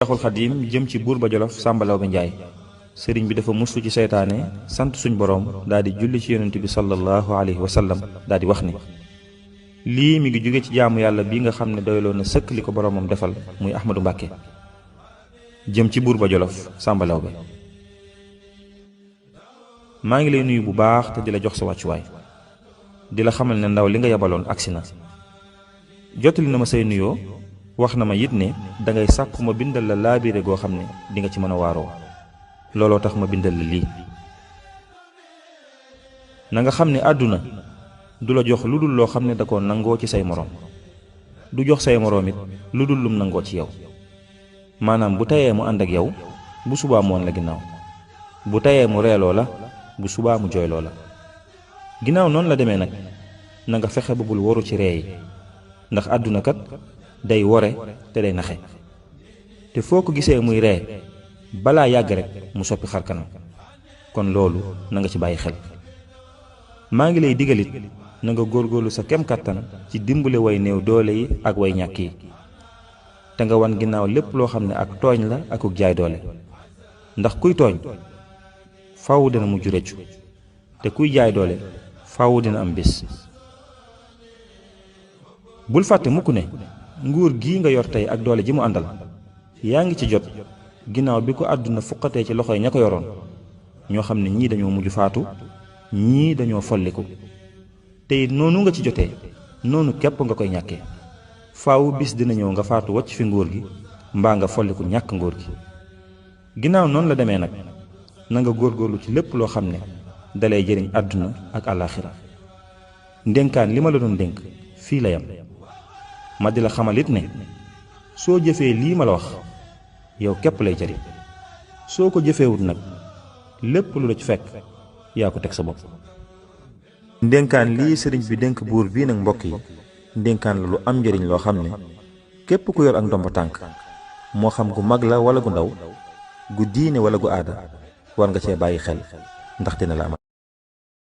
Seexul Xadiim jëm ci buur ba Jolof Sàmba Lawbe Njaay sëriñ bi dafa muslu ci seytaane sant suñ boroom daal di julli ci yonent bi sallallahu alayhi wa sallam daal di wax ni lii mi ngi jóge ci jaamu yàlla bi nga xam ne doyloo na sëkk li ko boroomam defal muy Ahmadu Mbàkke jëm ci buur ba Jolof Sàmba Lawbe. maa ngi lay nuyu bu baax te di la jox sa wàccuwaay di la xamal ne ndaw li nga yabaloon agsi na jottali na ma say nuyoo wax na ma it ne dangay sàkku ma bindal la laabiire goo xam ne di nga ci mën a waaroo looloo tax ma bindal la lii. na nga xam ne àdduna du la jox lu dul loo xam ne da ko nangoo ci say moroom du jox say moroom it lu dul lum nangoo ci yow maanaam bu tayee mu ànd ak yow bu subaa mu woon la ginnaaw bu tayee mu reeloo la bu subaa mu jooyloo la. ginnaaw noonu la demee nag na nga fexe ba bul waru ci ree yi ndax àdduna kat day wore te day naxe te foo ko gisee muy ree balaa yàgg rek mu soppi xar kanam kon loolu na nga ci bàyyi xel. maa ngi lay digalit na nga góorgóorlu sa kem kàttan ci dimbale way néew doole yi ak way ñàkk yi te nga wan ginnaaw lépp loo xam ne ak tooñ la akuk jaay doole ndax kuy tooñ faaw dina mujj rëccu te kuy jaay doole faaw dina am bis. bul fàtte mukk ne nguur gii nga yor tey ak doole ji mu àndal yaa ngi ci jot ginnaaw bi ko àdduna fuqatee ci loxoy ña ko yoroon ñoo xam ne ñii dañoo mujj faatu ñii dañoo folliku te it noonu nga ci jotee noonu képp nga koy ñàkkee faaw bis dina ñëw nga faatu wacc fi nguur gi mbaa nga folliku ñàkk nguur gi. ginnaaw noonu la demee nag na nga góorgóorlu ci lépp loo xam ne dalay jëriñ àdduna ak àllaaxira. ndénkaan li ma la doon dénk fii la yam ma di la xamalit ne soo jëfee lii ma la wax yow képp lay jëriñ soo ko jëfeewut nag lépp lu la ci fekk yaa ko teg sa bopp. ndénkaan lii sëriñ bi dénk buur bii nag mbokk yi ndénkaan la lu am njëriñ loo xam ne képp ku yor ak ndomba tànk moo xam gu mag la wala gu ndaw gu diine wala gu aada war nga cee bàyyi xel ndax dina la am